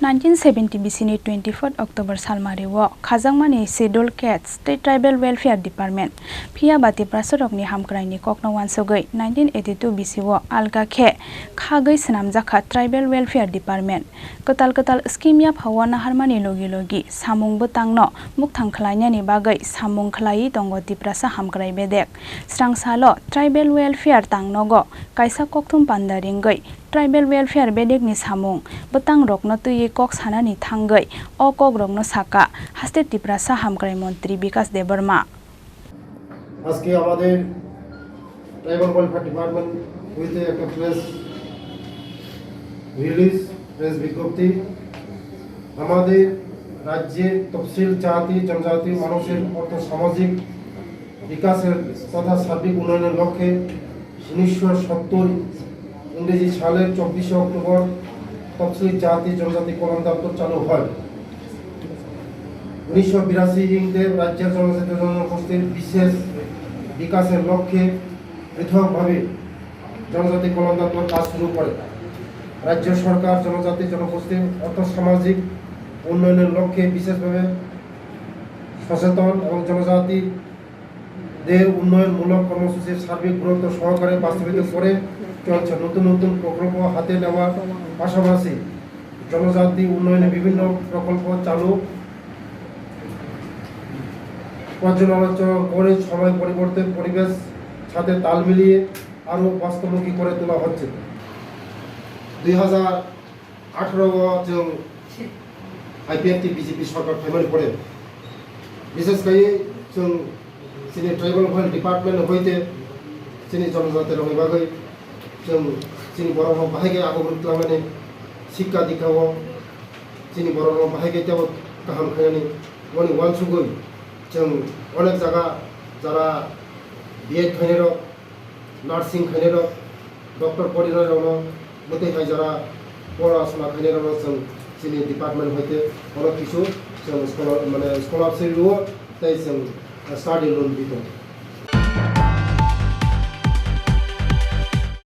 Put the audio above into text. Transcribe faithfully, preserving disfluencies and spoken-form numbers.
Nineteen seventy B C ni twenty-fourth October salmario khajakmani Scheduled Caste tei Tribal Welfare Department, phiya ba Tiprasarokni hamkraini kokno uansugwi nineteen eighty-two B C o alga khe khagwi swnamjakha Tribal Welfare Department. Kwtal kwtal scheme yaphao naharmani logi logi samung bwtangno mukthang khlainani bagwi samung khlaiwi tongo Tiprasa hamkrai bedek. Srang salo Tribal Welfare tangnogo kaisa kokthum panda ringwi Tribal Welfare bedekni samung bwtangrokno twiwi kok sanani thangwi o kokrokno saka haste Tiprasa hamkrai montri Bikas Debbarma. আজকে আমাদের tribal welfare department হইতে একটা press release, press বিজ্ঞপ্তি। আমাদের রাজ্যের তফসিল জাতি জনজাতি মানুষের অর্থ সামাজিক বিকাশের তথা সার্বিক উন্নয়নের লক্ষ্যে উনিশশো সত্তর ইংরেজি সালের চব্বিশে অক্টোবর তফসিলি জাতি জনজাতি কল্যাণ দপ্তর চালু হয়। উনিশশো বিরাশি ইং দেব রাজ্যের জনজাতি জনগোষ্ঠীর বিশেষ বিকাশের লক্ষ্যে পৃথকভাবে জনজাতি কল্যাণ দপ্তর কাজ শুরু করে। রাজ্য সরকার জনজাতি জনগোষ্ঠীর অর্থ সামাজিক উন্নয়নের লক্ষ্যে বিশেষভাবে সচেতন এবং জনজাতিদের উন্নয়নমূলক কর্মসূচির সার্বিক গুরুত্ব সহকারে বাস্তবায়িত করে চলছে। নতুন নতুন প্রকল্প হাতে নেওয়ার পাশাপাশি জনজাতি উন্নয়নে বিভিন্ন প্রকল্প চালু পর্যালোচনা করে সময় পরিবর্তন পরিবেশ সাথে তাল মিলিয়ে আরও বাস্তবমুখী করে তোলা হচ্ছে। দুই হাজার আঠারো o chwng I P F T B J P sorkar phaimani pore, bishes khaiwi chwng chini tribal welfare department hoite chini jonojati rokni bagwi chwng chini borok rok bahai khe ago group twlangmani sikka dikka o chini borok rok bahai khe tebo kaham khainani boni uansugwi chwng onek jaga jara B Ed khainai rok nursing khainai rok, doctor porinai rokno, mwtwi hai jora pora sona khainai rokno chwng chini department hoite bono kisu chwng scholar-, mane scholarship rwo tei chwng study loan rwi tongo.